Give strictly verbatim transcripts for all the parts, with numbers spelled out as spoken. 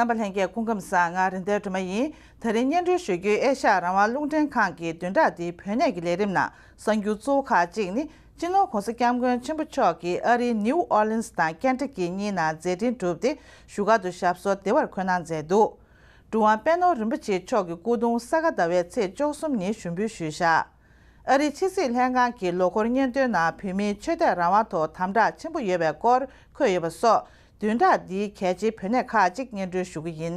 རྣམ་པ་ལྷན་རྒྱས་སྐུ་ཁམས་བཟང་། ང་རིན་ལྡན་སྒྲོལ་མ་ཡིན། ད་རིང་སྙན་སྒྲོན་ཞུ་རྒྱུའི་ཨེ་ཤ་ཡ་རང་དབང་རླུང་འཕྲིན་ཁང་གི་བདུན་ཕྲག་འདིའི་བོད་གནས་ཀྱི་ལས་རིམ་ནང་གསར་འགྱུར་གཙོ་བོ་ཁག་ཅིག་ནི། སྤྱི་ནོར་༸གོང་ས་༸སྐྱབས་མགོན་ཆེན་པོ་མཆོག་གིས་ཨ་རིའི་ནིའུ་ཨོར་ལིན་སི་དང་ཀེན་ཊ་ཀི་གཉིས་ནང་མཛད་འཕྲིན་བསྒྲུབས་ཏེ། བཞུགས་སྒར་དུ་ཞབས་སོར་བདེ་བར་འཁོད་གནང་མཛད་འདུག་གྲུབ་དབང་པད་ནོར་རིན་པོ་ཆེ་མཆོག་གི་སྐུ་གདུང་ས་ག་ཟླ་བའི་ཚེས་བཅུ་གསུམ་ཉིན་ཞུགས་འབུལ་ཞུས་བཞག་ཨ་རིའི་ཕྱི་སྲིད་ལྷན་ཁང་གི་ལོ་འཁོར་སྙན་ཐོའི་ནང་བོད་མིའི་ཆོས་དད་རང་དབང་ཐོག་དམ་དྲག་ཆེན་པོ་ཡོད་པའི་སྐོར་འཁོད་ཡོད་པ་སོགས། བདུན་ཕྲག་འདིའི་གལ་ཆེའི་བོད་གནས་ཁག་ཅིག་སྙན་སྒྲོན་ཞུ་གི་ཡིན།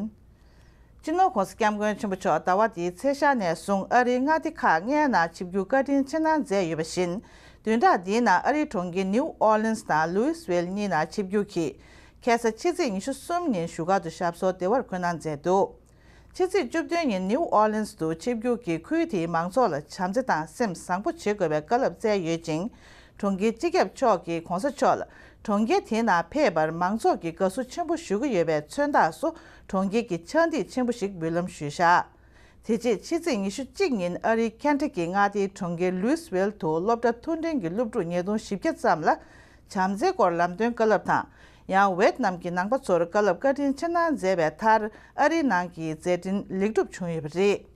སྤྱི་ནོར་༸གོང་ས་༸སྐྱབས་མགོན་ཆེན་པོ་མཆོག་ཟླ་བ་འདིའི་ཚེས་ཤར་ནས་བཟུང་ཨ་རིའི་མངའ་སྡེ་ཁག་ལྔའི་ནང་ཆིབས་བསྒྱུར་བཀའ་དྲིན་ཆེ་གནང་མཛད་ཡོད་པ་བཞིན། བདུན་ཕྲག་འདིའི་ནང་ཨ་རིའི་གྲོང་ཁྱེར་ནིའུ་ཨོར་ལིན་སི་དང་ལུའི་སི་ཝེལ་གཉིས་ནང་ཆིབས་བསྒྱུར་གྱིས། ཁ་སང་ཕྱི་ཚེས་ཉི་ཤུ་གསུམ་ཉིན་བཞུགས་སྒར་དུ་ཞབས་སོར་བདེ་བར་འཁོད་གནང་མཛད་འདུག་ཕྱི་ཚེས་བཅུ་བདུན་ཉིན་ནིའུ་ཨོར་ལིན་སི་དུ་ཆིབས་བསྒྱུར་གྱིས་ཁུལ་དེའི་མང་ཚོགས་ལ་བྱམས་བརྩེ་དང་སེམས་བཟང་པོ་བྱེད་དགོས་པའི་བཀའ་སློབ་སྩལ་ཡོད་ཅིང་། གྲོང་ཁྱེར་སྤྱི་ཁྱབ་མཆོག་གིས་༸གོང་ས་མཆོག་ལ་གྲོང་ཁྱེར་དེའི་ནང་ཕེབས་པར་མང་ཚོགས་ཀྱིས་དགའ་བསུ་ཆེན་པོ་ཞུ་གི་ཡོད་པའི་མཚོན་རྟགས་སུ་གྲོང་ཁྱེར་གྱི་ཕྱག་མདེལ་ཆེན་པོ་ཞིག་འབུལ་ལམ་ཞུས་བཞག་དེ་རྗེས་ཕྱི་ཚེས་ཉི་ཤུ་གཅིག་ཉིན་ཨ་རིའི་ཁེན་ཊ་ཀི་མངའ་སྡེའི་གྲོང་ཁྱེར་ལུའི་སི་ཝེལ་དུ་སློབ་གྲྭ་མཐོ་འབྲིང་གི་སློབ་ཕྲུག་ཉིས་སྟོང་བཞི་བརྒྱ་ཙམ་ལ་བྱམས་བརྩེའི་སྐོར་ལམ་སྟོན་བཀའ་སློབ་དང་། ཡང་ཝེད་ནམ་གྱི་ནང་པ་ཚོར་བཀའ་སློབ་བཀའ་དྲིན་ཆེ་གནང་མཛད་པའི་མཐར་ཨ་རིའི་ནང་གི་མཛད་འཕྲིན་ལེགས་གྲུབ་བྱུང་ཡོད་པ་རེད།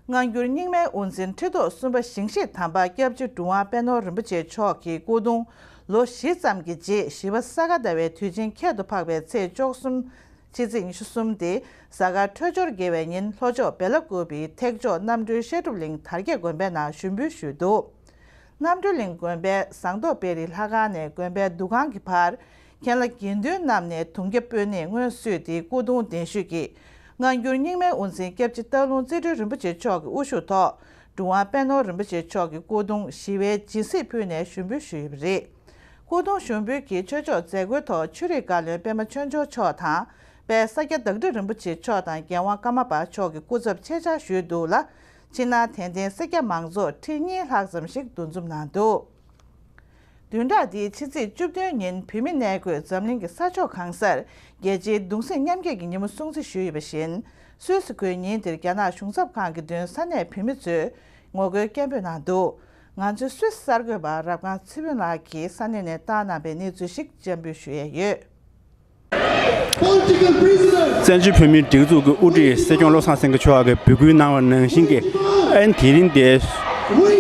སྔ་འགྱུར་རྙིང་མའི་དབུ་འཛིན་ཁྲི་ཐོག་གསུམ་པ་ཞིང་གཤེགས་དམ་པ་སྐྱབས་རྗེ་གྲུབ་དབང་པད་ནོར་རིན་པོ་ཆེ་མཆོག་གི་སྐུ་གདུང་ལོ་བཞི་ཙམ་གྱི་རྗེས་བཞི་པ་ས་ག་ཟླ་བའི་དུས་ཆེན་ཁྱད་དུ་འཕགས་པའི་ཚེས་བཅུ་གསུམ་ཕྱི་ཚེས་ཉི་ཤུ་གསུམ་སྟེ་གཟའ་སྐར་འཕྲོད་སྦྱོར་དགེ་བའི་ཉིན་ལྷོ་ཕྱོགས་སྦེ་ལ་ཀུ་པའི་ཐེག་མཆོག་རྣམ་གྲོལ་བཤད་སྒྲུབ་གླིང་དར་རྒྱས་དགོན་པའི་ནང་ཞུགས་འབུལ་ཞུས་འདུག་རྣམ་གྲོལ་གླིང་དགོན་པའི་ཟངས་མདོག་དཔལ་རིའི་ལྷ་ཁང་ནས་དགོན་པའི་འདུ་ཁང་གི་བར། མཁན་བླ་དགེ་འདུན་རྣམས་ནས་དུང་རྒྱ་སྤོས་སྣེས་སྔོན་བསུས་ཏེ་སྐུ་གདུང་གདན་ཞུས་ཀྱིས། སྔ་འགྱུར་རྙིང་མའི་དབུ་འཛིན་སྐྱབས་རྗེ་སྟག་ལུང་རྩེ་སྤྲུལ་རིན་པོ་ཆེ་མཆོག་གི་དབུ་བཞུགས་ཐོག་གྲུབ་དབང་པད་ནོར་རིན་པོ་ཆེ་མཆོག་གི་སྐུ་གདུང་ཞི་བའི་སྦྱིན་སྲེག་ཕུལ་ནས་ཞུགས་འབུལ་ཞུས་ཡོད་པ་རེད། སྐུ་གདུང་ཞུགས་འབུལ་གྱི་ཆོས་ཕྱོགས་མཛད་སྒོའི་ཐོག་ཆོས་རིག་བཀའ་བློན་པད་མ་ཆོས་འབྱོར་མཆོག་དང་། དཔལ་ས་སྐྱ་བདག་ཁྲི་རིན་པོ་ཆེ་མཆོག་དང་རྒྱལ་དབང་ཀརྨ་པ་མཆོག་གི་སྐུ་ཚབ་ཆེད་བཅར་ཞུས་འདུག་ལ། ཕྱི་ནང་དད་ལྡན་སེར་སྐྱ་མང་ཚོགས་ཁྲི་གཉིས་ལྷག་ཙམ་ཞིག་འདུ་འཛོམས་གནང་འདུག་བདུན་ཕྲག་འདིའི་ཕྱི་ཚེས་བཅུ་བདུན་ཉིན་བོད་མི་གནས་འཁོད་འཛམ་གླིང་གི་ས་ཕྱོགས་གང་སར་རྒྱལ་སྤྱིའི་གདུང་སེམས་མཉམ་སྐྱེད་ཀྱི་ཉིན་མོ་སྲུང་བརྩི་ཞུས་ཡོད་པ་བཞིན། སུད་སི་ཁུལ་ཉིན་དེར་རྒྱ་ནག་གཞུང་ཚབ་ཁང་གི་མདུན་ས་གནས་བོད་མི་ཚོས་ངོ་རྒོལ་སྐད་འབོད་གནང་འདུག་ང་ཚོའི་སུད་སི་གསར་འགོད་པ་རབ་སྒང་ཚེ་ཕུན་ལགས་ཀྱིས་ས་གནས་ནས་བཏང་གནང་པའི་གནས་ཚུལ་ཞིག་འཇམ་པོས་ཞུ་ཡས་ཡོད། བཙན་བྱོལ་བོད་མིའི་སྒྲིག་འཛུགས་ཀྱི་དབུ་ཁྲིད་སྲིད་སྐྱོང་བློ་བཟང་སེང་གེ་མཆོག་གིས་འབོད་སྐུལ་གནང་བ་ནང་བཞིན་གྱི། ཨན་དེ་རིང་འདིར་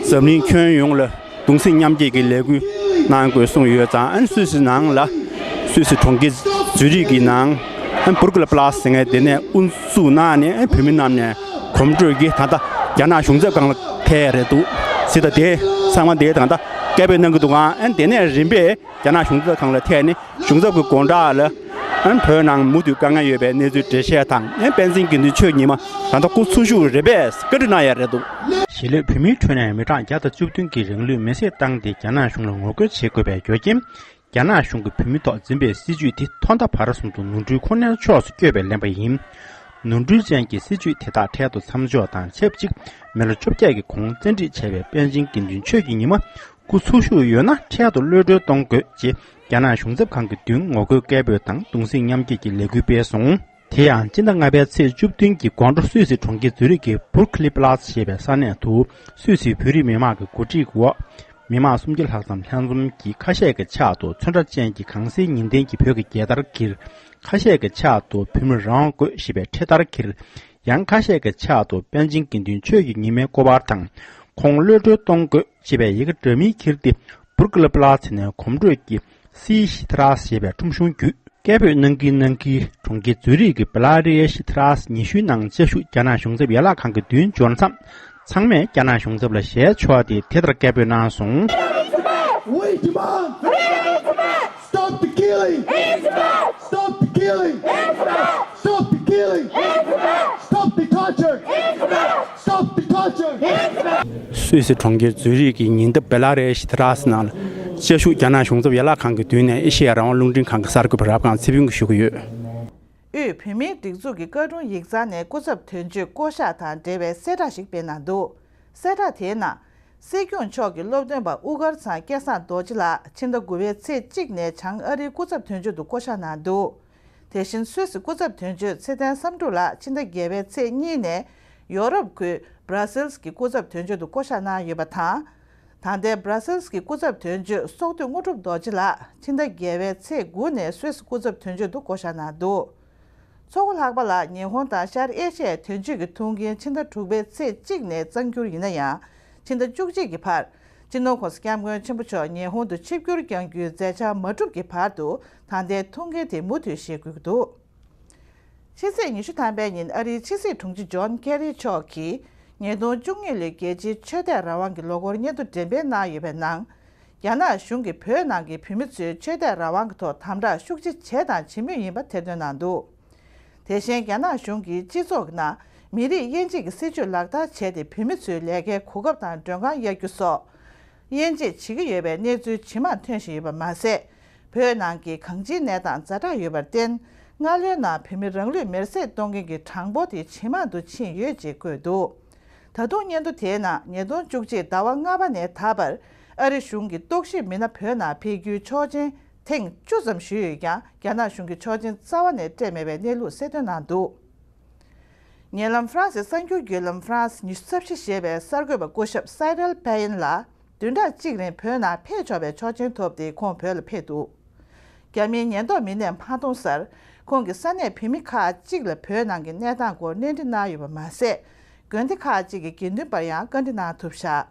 འཛམ་གླིང་ཁྱོན་ཡོངས་ལ་གདུང་སེམས་མཉམ་སྐྱེད་ཀྱི་ལས་འགུལ་གནང་དགོས་གསུངས་ཡོད་ཙང་། ཨན་སུད་སི་ནང་ལ་སུད་སི་གྲོང་ཁྱེར་ཛུ་རིག་གི་ནང་ཨན་བུར་ཀི་ལ་པ་ལ་སི་ཟེར་མཁན་དེ་ནས་དབུ་འཛུགས་གནང་ནས། ཨན་བོད་མི་རྣམས་ནས་གོམ་བགྲོད་ཀྱིས་ད་ལྟ་རྒྱ་ནག་གཞུང་ཚབ་ཁང་ལ་ཐད་རེད་འདུག་ཟེར། ད་དེ་ཚང་མ་དེ་ད་ལྟ་སྐད་འབོད་གནང་གི་འདུག་ག་ཨན་དེ་ནས་རིམ་པས་རྒྱ་ནག་གཞུང་ཚབ་ཁང་ལ་ཐད་ནས་གཞུང་ཚབ་ཀྱི་སྒོ་འགྲམ་ལ་ཨན་བོད་ནང་མུ་མཐུད་དཀའ་ངལ་ཡོད་པའི་གནས་ཚུལ་འགྲེལ་བཤད་དང་། ཨན་བསྟན་འཛིན་དགེ་འདུན་ཆོས་ཉི་མ་ད་ལྟ་སྐུ་འཚོ་བཞུགས་རེད་པས་བཀའ་འདྲི་གནང་ཡ་རེད་འདུག་ཞི་ལུས་བོད་མིའི་ཁྲོད་ནས་མི་གྲངས་བརྒྱ་དང་བཅུ་བདུན་གྱིས་རང་ལུས་མེར་སྲེག་བཏང་སྟེ་རྒྱ་ནག་གཞུང་ལ་ངོ་རྒོལ་བྱེད་དགོས་པའི་རྒྱུ་རྐྱེན། རྒྱ་ནག་གཞུང་གིས་བོད་མི་ཐོག་འཛིན་པའི་སྲིད་བྱུས་དེ་ཐོག་མཐའ་བར་གསུམ་དུ་ནོར་འཁྲུལ་ཁོ་ནའི་ཕྱོགས་སུ་བསྐྱོད་པས་ལན་པ་ཡིན། ནོར་འཁྲུལ་ཅན་གྱི་སྲིད་བྱུས་དེ་དག་འཕྲལ་དུ་མཚམས་འཇོག་དང་ཆབས་ཅིག་མི་ལོ་བཅོ་བརྒྱད་ཀྱི་གོང་བཙན་ཁྲིད་བྱས་པའི་པཎ་ཆེན་དགེ་འདུན་ཆོས་ཀྱི་ཉི་མ་སྐུ་འཚོ་བཞུགས་ཡོད་ན་འཕྲལ་དུ་གློད་གྲོལ་གཏོང་དགོས་ཅེས་རྒྱ་ནག་གཞུང་ཚབ་ཁང་གི་མདུན་ངོ་རྒོལ་སྐད་འབོད་དང་གདུང་སེམས་མཉམ་སྐྱེད་ཀྱི་ལས་འགུལ་སྤེལ་སོང་། དེ་ཡང་སྤྱི་ཟླ་ལྔ་པའི་ཚེས་བཅུ་བདུན་གྱི་དགོང་དྲོ་སུད་སི་གྲོང་ཁྱེར་ཛུ་རིག་གི་བུར་ཁི་ལི་པ་ལ་སི་ཞེས་པའི་ས་གནས་དུ་སུད་སི་བོད་རིགས་མི་མང་གི་གོ་སྒྲིག་འོག་མི་མང་སུམ་བརྒྱ་ལྷག་ཙམ་ལྷན་འཛོམས་ཀྱིས་ཁ་ཤས་ཀྱི་ཕྱག་ཏུ་ཚོན་ཁྲ་ཅན་གྱི་གངས་སེང་ཉི་ལྡན་གྱི་བོད་ཀྱི་རྒྱལ་དར་འཁྱེར། ཁ་ཤས་ཀྱི་ཕྱག་ཏུ་བོད་མི་རང་དབང་དགོས་ཞེས་པའི་འཕྲེད་དར་འཁྱེར། ཡང་ཁ་ཤས་ཀྱི་ཕྱག་ཏུ་པཎ་ཆེན་དགེ་འདུན་ཆོས་ཀྱི་ཉི་མའི་སྐུ་པར་དང་། ཁོང་གློད་གྲོལ་གཏོང་དགོས་ཅེས་པའི་ཡི་གེ་འདྲ་མིན་འཁྱེར་ཏེ། བུར་ཀི་ལ་པ་ལ་སི་ནས་གོམ་བགྲོད་ཀྱིས་སི་ཤི་ཐ་ར་སི་ཞེས་པའི་ཁྲོམ་གཞུང་བརྒྱུད། སྐད་འབོད་གནང་གིན་གནང་གིན་གྲོང་ཁྱེར་ཛུ་རིག་གི་བེ་ལ་རི་ཡ་ཤི་ཐ་ར་སི་ཉི་ཤུའི་ནང་བཅའ་བཞུགས་རྒྱ་ནག་གཞུང་ཚབ་ཡན་ལག་ཁང་གི་མདུན་འབྱོར་མཚམས། ཚང་མས་རྒྱ་ནག་གཞུང་ཚབ་ལ་ཞལ་ཕྱོགས་ཏེ་དེ་ལྟར་སྐད་འབོད་གནང་སོང་། We demand Stop the killing! Stop the killing! Stop the killing! Stop the torture! Stop the torture! སུད་སི་གྲོང་ཁྱེར་ཛུ་རིག་གི་ཉེ་འདབས་བེ་ལ་རི་ཡ་ཤི་ཐ་ར་སི་ནང་ལ་བཅའ་བཞུགས་རྒྱ་ནག་གཞུང་ཚབ་ཡན་ལག་ཁང་གི་མདུན་ནས་ཨེ་ཤེ་ཡ་རང་དབང་རླུང་འཕྲིན་ཁང་གི་གསར་འགོད་པ་རབ་སྒང་ཚེ་ཕུན་གྱིས་ཞུ་གི་ཡོད། དབུས་བོད་མིའི་སྒྲིག་འཛུགས་ཀྱི་བཀའ་དྲུང་ཡིག་ཚང་ནས་སྐུ་ཚབ་དོན་གཅོད་བསྐོ་གཞག་དང་འབྲེལ་བའི་གསལ་བསྒྲགས་ཤིག་སྤེལ་གནང་འདུག་གསལ་བསྒྲགས་དེའི་ནང་། སྲིད་སྐྱོང་མཆོག་གི་སློབ་སྟོན་པ་དབུ་དཀར་ཚང་སྐལ་བཟང་རྡོ་རྗེ་ལགས་ཕྱི་ཟླ་དགུ་པའི་ཚེས་གཅིག་ནས་བྱང་ཨ་རིའི་སྐུ་ཚབ་དོན་གཅོད་དུ་བསྐོ་གཞག་གནང་འདུག་དེ་བཞིན་སུད་སི་སྐུ་ཚབ་དོན་གཅོད་ཚེ་བརྟན་བསམ་གྲུབ་ལགས་ཕྱི་ཟླ་བརྒྱད་པའི་ཚེས་གཉིས་ནས་ཡོ་རོབ་ཁུལ་བྷ་ར་སེལ་སི་གི་སྐུ་ཚབ་དོན་གཅོད་དུ་བསྐོ་གཞག་གནང་ཡོད་པ་དང་། ད་ལྟའི་བྷ་ར་སེལ་སི་གི་སྐུ་ཚབ་དོན་གཅོད་སོག་སྡུད་དངོས་གྲུབ་རྡོ་རྗེ་ལགས་ཕྱི་ཟླ་བརྒྱད་པའི་ཚེས་དགུ་ནས་སུད་སི་སྐུ་ཚབ་དོན་གཅོད་དུ་བསྐོ་གཞག་གནང་འདུག་ཚོགས་འགོ་ལྷག་པ་ལ་ཉི་ཧོང་དང་ཤར་ཨེ་ཤི་ཡའི་དོན་གཅོད་ཀྱི་ཐུགས་འགན་ཕྱི་ཟླ་དྲུག་པའི་ཚེས་གཅིག་ནས་གཙང་སྒྱུར་ཡིན་ན་ཡང་། ཕྱི་ཟླ་བཅུ་གཅིག་གི་བར་སྤྱི་ནོར་༸གོང་ས་༸སྐྱབས་མགོན་ཆེན་པོ་མཆོག་ཉི་ཧོང་དུ་ཆིབས་བསྒྱུར་བསྐྱང་རྒྱུའི་མཛད་འཆར་མ་གྲུབ་ཀྱི་བར་དུ་ད་ལྟའི་ཐུགས་འགན་དེ་མུ་མཐུད་བཞེས་དགོས་ཀྱི་འདུག་ཕྱི་ཚེས་ཉི་ཤུ་ཐམ་པའི་ཉིན་ཨ་རིའི་ཕྱི་སྲིད་དྲུང་ཆེ་ཇོན་ཀེ་རི་མཆོག་གིས་ཉིས་སྟོང་བཅུ་གཉིས་ལོའི་རྒྱལ་སྤྱིའི་ཆོས་དད་རང་དབང་གི་ལོ་འཁོར་སྙན་ཐོ་འགྲེམས་སྤེལ་གནང་ཡོད་པའི་ནང་། རྒྱ་ནག་གཞུང་གིས་བོད་ནང་གི་བོད་མི་ཚོའི་ཆོས་དད་རང་དབང་གི་ཐོག་དམ་དྲག་ཤུགས་ཆེ་བྱས་དང་བྱེད་མུས་ཡིན་པ་ཐེར་འདོན་གནང་འདུག་དེ་བཞིན་རྒྱ་ནག་གཞུང་གིས་སྤྱི་ཚོགས་ནང་མི་རིགས་དབྱེ་འབྱེད་ཀྱི་སྲིད་བྱུས་ལག་བསྟར་བྱས་ཏེ་བོད་མི་ཚོའི་ལས་ཀའི་གོ་སྐབས་དང་མགྲོན་ཁང་གཡར་རྒྱུ་སོགས་དབྱེ་འབྱེད་བྱེད་ཀྱི་ཡོད་པའི་གནས་ཚུལ་ཇེ་མང་ཐོན་བཞིན་ཡོད་པ་མ་ཟད། བོད་ནང་གི་གང་ཅིའི་གནས་སྟངས་ཛ་དྲག་ཡོད་པར་བརྟེན། སྔ་ལོའི་ནང་བོད་མི་རང་ལུས་མེར་སྲེག་གཏོང་མཁན་གྱི་གྲངས་འབོར་དེ་ཇེ་མང་དུ་ཕྱིན་ཡོད་ཅེས་བཀོད་འདུག་ད་དུང་སྙན་ཐོ་དེའི་ནང་ཉིས་སྟོང་བཅུ་གཅིག་ཟླ་བ་ལྔ་པ་ནས་ད་བར་ཨ་རི་གཞུང་གིས་རྟོག་ཞིབ་མི་སྣ་བོད་ནང་ཕེབས་རྒྱུའི་ཆོག་མཆན་ཐེངས་བཅུ་ཙམ་ཞུས་ཡོད་ཀྱང་རྒྱ་ནག་གཞུང་གིས་ཆོག་མཆན་རྩ་བ་ནས་སྤྲད་མེད་པའི་གནས་ལུགས་གསལ་སྟོན་གནང་འདུག་ཉེ་ལམ་ཧྥ་རན་སིའི་གསར་འགྱུར་བརྒྱུད་ལམ་France ཉི་ཤུ་རྩ་བཞི་ཞེས་པས་གསར་འགོད་པ་སྐུ་ཞབས་Cyril Payne ལ་བདུན་ཕྲག་གཅིག་རིང་བོད་ནང་ཕེབས་ཆོག་པའི་ཆོག་མཆན་ཐོབ་སྟེ་ཁོང་བོད་ལ་ཕེབས་འདུག་རྒྱ་མིའི་ཉེན་རྟོག་མི་སྣས་མ་མཐོང་སར། ཁོང་གིས་ས་གནས་བོད་མི་ཁག་ཅིག་ལ་བོད་ནང་གི་གནས་སྟངས་སྐོར་གནས་འདྲི་གནང་ཡོད་པ་མ་ཟད། དགོན་སྡེ་ཁག་ཅིག་གི་དགེ་འདུན་པར་ཡང་བཀའ་འདྲི་གནང་ཐུབ་བཞག་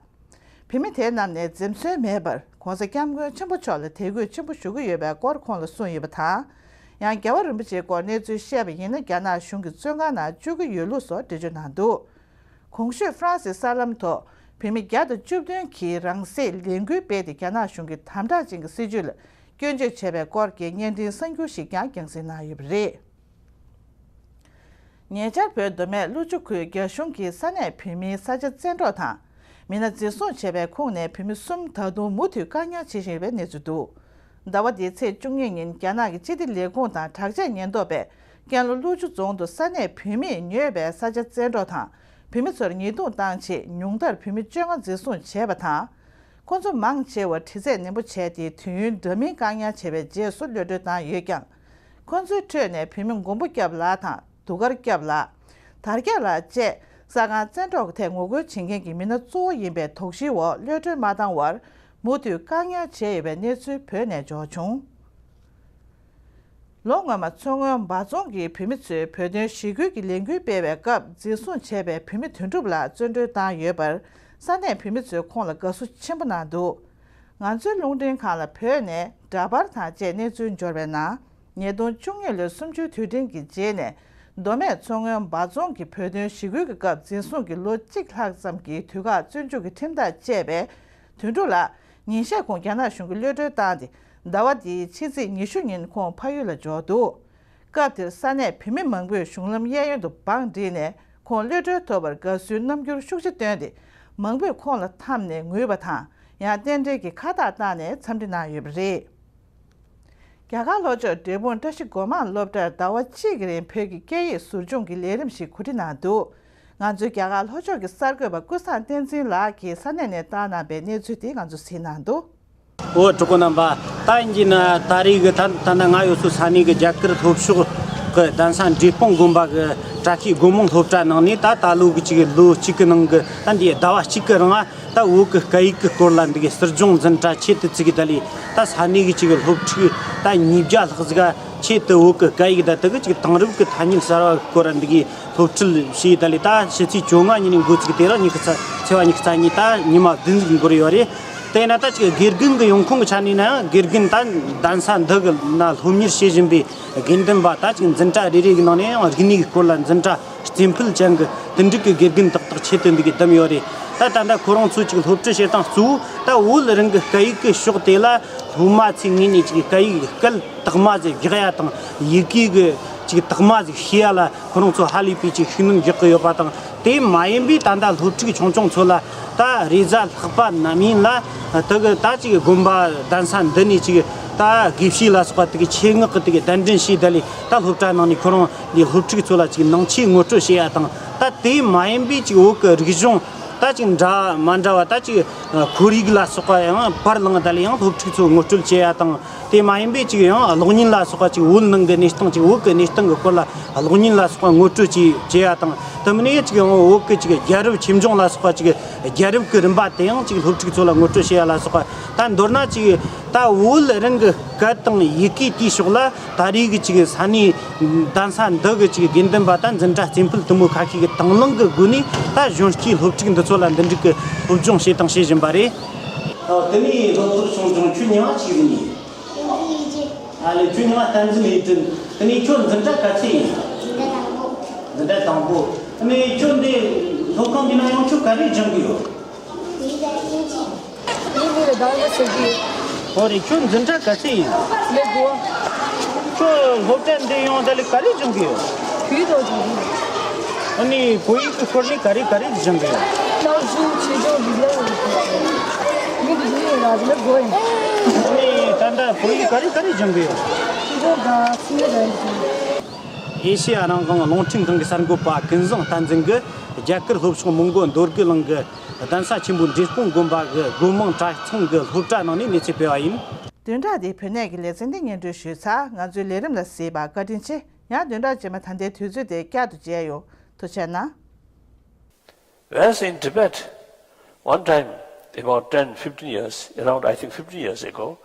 བོད་མི་དེ་རྣམས་ནས་འཛེམ་ཟོན་མེད་པར་༸གོང་ས་༸སྐྱབས་མགོན་ཆེན་པོ་མཆོག་ལ་དད་གུས་ཆེན་པོ་ཞུ་གི་ཡོད་པའི་སྐོར་ཁོང་ལ་གསུངས་ཡོད་པ་དང་། ཡང་རྒྱལ་བ་རིན་པོ་ཆེའི་སྐོར་གནས་ཚུལ་བཤད་པ་ཡིན་ན་རྒྱ་ནག་གཞུང་གི་བཙོན་ཁང་ནང་བཅུག་གི་ཡོད་ལུགས་སོགས་འགྲེལ་བརྗོད་གནང་འདུག་གོང་ཞུས་ཧྥ་རན་སིའི་གསར་ལམ་ཐོག་བོད་མི་བརྒྱ་དང་བཅུ་བདུན་གྱིས་རང་སྲེག་ལས་འགུལ་སྤེལ་ཏེ་རྒྱ་ནག་གཞུང་གི་དམ་དྲག་ཅན་གྱི་སྲིད་བྱུས་ལ་སྐྱོན་བརྗོད་བྱས་པའི་སྐོར་གྱི་བརྙན་འཕྲིན་གསར་འགྱུར་ཞིག་ཀྱང་རྒྱང་སྲིང་གནང་ཡོད་པ་རེད། ཉེ་ཆར་བོད་མདོ་སྨད་ཀླུ་ཆུ་ཁུལ་རྒྱ་གཞུང་གིས་ས་གནས་བོད་མིའི་ས་ཆ་བཙན་འཕྲོག་དང་། མི་སྣ་འཛིན་བཟུང་བྱས་པའི་ཁོངས་ནས་བོད་མི་གསུམ་ད་དུང་མུ་མཐུད་བཀག་ཉར་བྱེད་བཞིན་ཡོད་པའི་གནས་ཚུལ་འདུག་ཟླ་བ་འདིའི་ཚེས་བཅུ་གཉིས་ཉིན་རྒྱ་ནག་གི་སྤྱི་བདེ་ལས་ཁུངས་དང་དྲག་ཆས་ཉེན་རྟོག་པས་ཀན་ལྷོ་ཀླུ་ཆུ་རྫོང་དུ་ས་གནས་བོད་མིས་ཉོས་པའི་ས་ཆ་བཙན་འཕྲོག་དང་བོད་མི་ཚོར་ཉེས་རྡུང་བཏང་རྗེས་ཉུང་མཐར་བོད་མི་བཅོ་ལྔ་འཛིན་བཟུང་བྱས་པ་དང་། ཁོ་ཚོ་མང་ཆེ་བ་དྲི་རྩད་ནན་པོ་བྱས་ཏེ་དུས་ཡུན་འདྲ་མིན་བཀག་ཉར་བྱས་པའི་རྗེས་སུ་གློད་གྲོལ་བཏང་ཡོད་ཀྱང་། ཁོ་ཚོའི་ཁྲོད་ནས་བོད་མི་མགོན་པོ་སྐྱབས་ལགས་དང་དུང་དཀར་སྐྱབས་ལགས། དར་རྒྱས་ལགས་བཅས་ས་ཁང་བཙན་འཕྲོག་གི་ཐད་ངོ་རྒོལ་བྱེད་མཁན་གྱི་མི་སྣ་གཙོ་བོ་ཡིན་པའི་དོགས་གཞིའི་འོག་གློད་གྲོལ་མ་བཏང་བར་མུ་མཐུད་བཀག་ཉར་བྱས་ཡོད་པའི་གནས་ཚུལ་བོད་ནས་འབྱོར་བྱུང་། ལོ་སྔོན་མ་མཚོ་སྔོན་འབའ་རྫོང་གི་བོད་མི་ཚོས་བོད་དོན་ཞི་རྒོལ་གྱི་ལས་འགུལ་སྤེལ་བའི་སྐབས་འཛིན་བཟུང་བྱས་པའི་བོད་མི་དོན་གྲུབ་ལགས་བཙོན་གྲོལ་བཏང་ཡོད་པར་ས་གནས་བོད་མི་ཚོས་ཁོང་ལ་དགའ་བསུ་ཆེན་པོ་གནང་འདུག་ང་ཚོའི་རླུང་འཕྲིན་ཁང་ལ་བོད་ནས་འདྲ་པར་དང་བཅས་གནས་ཚུལ་འབྱོར་བའི་ནང་། ཉིས་སྟོང་བཅུ་གཉིས་ལོའི་གསུམ་བཅུའི་དུས་དྲན་གྱི་རྗེས་ནས་མདོ་སྨད་མཚོ་སྔོན་འབའ་རྫོང་གི་བོད་དོན་ཞི་རྒོལ་གྱི་སྐབས་འཛིན་བཟུང་གིས་ལོ་གཅིག་ལྷག་ཙམ་གྱི་དུས་བཀག་བཙོན་འཇུག་གི་ཁྲིམས་ཐག་བཅད་པའི་དོན་གྲུབ་ལགས་ཉིན་ཤས་གོང་རྒྱ་ནག་གཞུང་གིས་གློད་གྲོལ་བཏང་སྟེ་ཟླ་བ་འདིའི་ཕྱི་ཚེས་ཉི་ཤུ་ཉིན་ཁོང་ཕ་ཡུལ་ལ་འབྱོར་འདུག་སྐབས་དེར་ས་གནས་བོད་མི་མང་པོས་གཞུང་ལམ་གཡས་གཡོན་དུ་བང་བསྒྲིགས་ནས་ཁོང་གློད་གྲོལ་ཐོབ་པར་དགའ་བསུའི་རྣམ་འགྱུར་ཤུགས་ཆེ་བཏོན་ཏེ་མང་པོས་ཁོང་ལ་འཐམས་ནས་ངུས་པ་དང་ཡང་རྟེན་འབྲེལ་གྱི་ཁ་བཏགས་བཏང་ནས་འཚམས་འདྲི་གནང་ཡོད་པ་རེད། རྒྱ་གར་ལྷོ་ཕྱོགས་འབྲས་སྤུངས་བཀྲ་ཤིས་སྒོ་མང་སློབ་གྲྭར་ཟླ་བ་གཅིག་གི་རིང་བོད་ཀྱི་སྐད་ཡིག་ཟུར་སྦྱོང་གི་ལས་རིམ་ཞིག་གོ་སྒྲིག་གནང་འདུག་ང་ཚོའི་རྒྱ་གར་ལྷོ་ཕྱོགས་ཀྱི་གསར་འགོད་པ་ཀུན་བཟང་བསྟན་འཛིན་ལགས་ཀྱིས་ས་གནས་ནས་བཏང་གནང་པའི་གནས་ཚུལ་དེ་ང་ཚོས་གཟིགས་གནང་འདུག་འོ་གྲོགས་པོ་རྣམ་པ། ད་ཡིན་གྱི་ན་ད་རེས་ཀྱི་ད་ད་ནི་ང་ཡོད་ས་ས་གནས་ཀྱི་རྒྱ་གར་ལྷོ་ཕྱོགས་ཀྱི་གདན་ས་འབྲས་སྤུངས་དགོན་པ་གི་བཀྲ་ཤིས་སྒོ་མང་སློབ་གྲྭ་ནང་ནས་ད་ད་ལོ་གི་ཅིག་ལོ་གཅིག་གི་ནང་གི་ད་འདི་ཟླ་བ་གཅིག་གི་རིང་ད་བོད་ཀྱི་སྐད་ཡིག་གི་སྐོར་ལ་འདི་གའི་ཟུར་སྦྱོང་འཛིན་གྲྭ་ཆེད་དུ་བཙུགས་གི་ད་ལས་ད་ས་གནས་ཀྱི་ཅིག་སློབ་ཕྲུག་ད་ཉིས་བརྒྱ་ལྷག་ཟིག་ག་ཆེད་དུ་བོད་ཀྱི་སྐད་ཡིག་ད་དེ་གི་ཅིག་དེང་རབས་ཀྱི་ཐ་སྙད་གསར་བ་གི་སྐོར་འདི་གའི་སློབ་ཁྲིད་བྱས་ད་ལས་ད་ཕྱི་ཚེས་བཅོ་ལྔ་ཉིན་ནས་འགོ་བཙུགས་ཏེ་རང་ཉི་ཤུ་རྩ་ཚེས་པ་ཉི་ཤུ་རྩ་གཉིས་ད་ཉི་མ་བདུན་ཟིག་འགོར་ཡོད་རེད། དེས་ན་ད་ཅིག་དགེ་རྒན་གྱི་ཡོང་ཁུངས་ཀྱི་ཆ་ནས་ན་ཡང་དགེ་རྒན་ད་གདན་ས་འདི་གི་ན་སློབ་གཉེར་བྱེད་བཞིན་པའི་དགེ་འདུན་པ་ད་ཅིག་འཛིན་གྲྭ་རེ་རེ་གི་ནང་ནས་ཡང་རིག་གནས་ཀྱི་སྐོར་ལ་འཛིན་གྲྭ་རྩིས་འཕུལ་ཅན་གྱི་དེ་འདྲ་གི་དགེ་རྒན་ཏག་ཏག་ཆེད་དུ་འདི་གི་བདམས་ཡོད་རེད། ད་ད་ལྟ་ཁོ་རང་ཚོ་ཅིག་སློབ་ཁྲིད་བྱེད་སྟངས་གཙོ་བོ་ད་བོད་རང་གི་སྐད་ཡིག་གི་ཕྱོགས་དེ་ལ་སློབ་མ་ཚོའི་ངོས་ནས་ཅིག་སྐད་ཡིག་སྐད་དག་མ་ཟིག་རྒྱག་ཡ་དང་ཡི་གེ་གི་ཅིག་དག་མ་ཟིག་ཤེས་ཡ་ལ་ཁོ་རང་ཚོ་ཧ་ལས་པའི་ཅིག་ཤུགས་སྣོན་རྒྱག་གི་ཡོད་པ་དང་། དེ་མ་ཡིན་པའི་ད་ལྟ་སློབ་ཕྲུག་ཆུང་ཆུང་ཚོ་ལ་ད་རེས་གཟའ་ལྷག་པ་ནམ་ཡིན་ལ་དེ་གི་ད་ཅིག་དགོན་པ་གདན་ས་འདི་ནས་ཅིག་ད་དགེ་བཤེས་ལ་སོགས་པ་དེ་གི་ཆེད་མངགས་གི་དེ་གི་གདན་འདྲེན་བྱས། ད་ལས་ད་སློབ་གྲྭ་ནང་ནས་ཁོ་རང་ནས་སློབ་ཕྲུག་ཚོ་ལ་ཅིག་ནང་ཆོས་ངོ་སྤྲོད་བྱེད་ཡ་དང་། ད་དེ་མ་ཡིན་པའི་ཅིག་བོད་གི་རིག་གཞུང་ད་ཅིག་འདྲ་མ་འདྲ་བ་ད་ཅིག་ཁོར་ཡུག་ལ་སོགས་པ་ཡང་པར་བླངས། ད་ལས་ཡང་སློབ་ཕྲུག་ཚོ་ངོ་སྤྲོད་བྱེད་ཡ་དང་། དེ་མ་ཡིན་པའི་ཅིག་ཡང་གློག་བརྙན་ལ་སོགས་པ་ཅིག་བོད་ནང་གི་གནས་སྟངས་ཅིག་བོད་ཀྱི་གནས་སྟངས་ཀྱི་སྐོར་ལ་གློག་བརྙན་ལ་སོགས་པ་ངོ་སྤྲོད་ཅིག་བྱེད་ཡ་དང་། དེ་མིན་ཡང་ཅིག་ཡང་བོད་ཀྱི་ཅིག་རྒྱལ་རབས་ཆོས་འབྱུང་ལ་སོགས་པ་ཅིག་རྒྱལ་རབས་ཀྱི་རིམ་པ་དེ་ཡང་ཅིག་སློབ་ཕྲུག་ཚོ་ལ་ངོ་སྤྲོད་བྱེད་ཡ་ལ་སོགས་པ། ད་མདོར་ན་ཅིག་ ད་བོད་རང་གི་སྐད་དང་ཡི་གེ་དེའི་ཕྱོགས་ལ་ད་རེས་ཀྱི་ཅིག་ས་གནས་གདན་ས་འདི་གི་ཅིག་དགེ་འདུན་པ་དང་འཛིན་གྲྭ་རྩེ་ཕུད་དུ་མོ་ཁ་ཤས་ཀྱི་དང་བླངས་ཀྱི་སྒོ་ནས་ད་གཞོན་སྐྱེས་སློབ་ཕྲུག་འདི་ཚོ་ལ་འདི་འདྲའི་གི་སློབ་སྦྱོང་བྱེད་དང་བྱེད་བཞིན་པ་རེད། ཨ། དེ་ནས་སློབ་གྲོགས་ཆུང་ཆུང་ཁྱོད་མྱིང་ང་ཆི་ཟིག་ཡིན། ཨ་ལེ། ཁྱོད་མྱིང་ང་བསྟན་འཛིན་ཡིད་བརྟན། དེ་ནས་ཁྱོད་འཛིན་གྲྭ་ག་ཚོད་ཡིན། འཛིན་གྲྭ་དང་པོ། དེ་ནས་ཁྱོད་འདི་སློབ་ཁང་འདི་ན་ཡང་ཁྱོད་ག་རེ་སྦྱང་གི་ཡོད། ཡིན་ལ་ཡིན་གཅིག་ཡིན་ལ་ཟླ་བ་ཟེར་གི། ཨོ་རེད། ཁྱོད་འཛིན་གྲྭ་ག་ཚོད་ཡིན། ལེ་གོ། ཁྱོད་སློབ་གྲྭ་འདི་ཡོང་ད་ལེ་ག་རེ་སྦྱང་གི་ཡོད། བོད་ཡིག་ཐོག་སྦྱང་གི་ཡོད། ཨ་ནི་བོད་ཡིག་གི་སྐོར་ནས་ག་རེ་ག་རེ་སྦྱང་གི་ཡོད། གནའ་བོའི་ཆོས་འབྱུང་རིག་གནས་ཡོད་གི། མི་འདི་ཡིན་ལ་ཟེར་ལེ་གོ་ཡིན། ཨ་ནི་ད་ལྟ་བོད་ཡིག་ག་རེ་ག་རེ་སྦྱང་གི་ཡོད། ཆོས་འབྱུང་དང་སེམས་ཉིད་དང་། ཨེ་ཤེ་ཡ་རང་དབང་རླུང་འཕྲིན་ཁང་གི་གསར་འགོད་པ་ཀུན་བཟང་བསྟན་འཛིན་གྱིས་རྒྱ་གར་ལྷོ་ཕྱོགས་མོན་གྷོ་མདོ་དགེ་གླིང་གི་གདན་ས་ཆེན་པོ་འབྲས་སྤུངས་དགོན་པ་གི་སྒོ་མང་གྲྭ་ཚང་གི་སློབ་གྲྭ་ནང་ནས་གནས་ཚུལ་སྤེལ་བ་ཡིན། བདུན་ཕྲག་འདིའི་བོད་གནས་ཀྱི་ལེ་ཚན་འདི་སྙན་སྒྲོན་ཞུས་ཚར། ང་ཚོའི་ལས་རིམ་ལ་གཟིགས་པར་བཀའ་དྲིན་ཆེ། ཡང་བདུན་ཕྲག་རྗེས་མ་ད་ལྟའི་དུས་ཚོད་དེ་བསྐྱར་དུ་མཇལ་ཡོང་། ཐུགས་རྗེ་གནང་། Whereas in Tibet, one time, about ten, fifteen years, around, I think, fifteen years ago,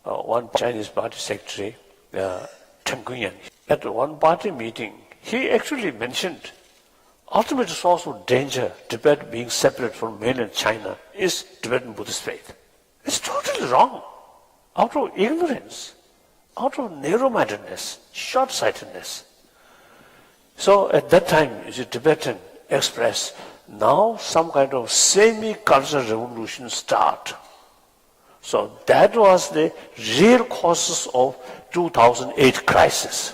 uh, one Chinese party secretary, uh, Chen Guiyan, at one party meeting, he actually mentioned ultimate source of danger, Tibet being separate from mainland China, is Tibetan Buddhist faith. It's totally wrong. Out of ignorance, out of narrow-mindedness, short-sightedness. So at that time, you see, Tibetan expressed now some kind of semi-cultural revolution start. So that was the real causes of two thousand eight crisis.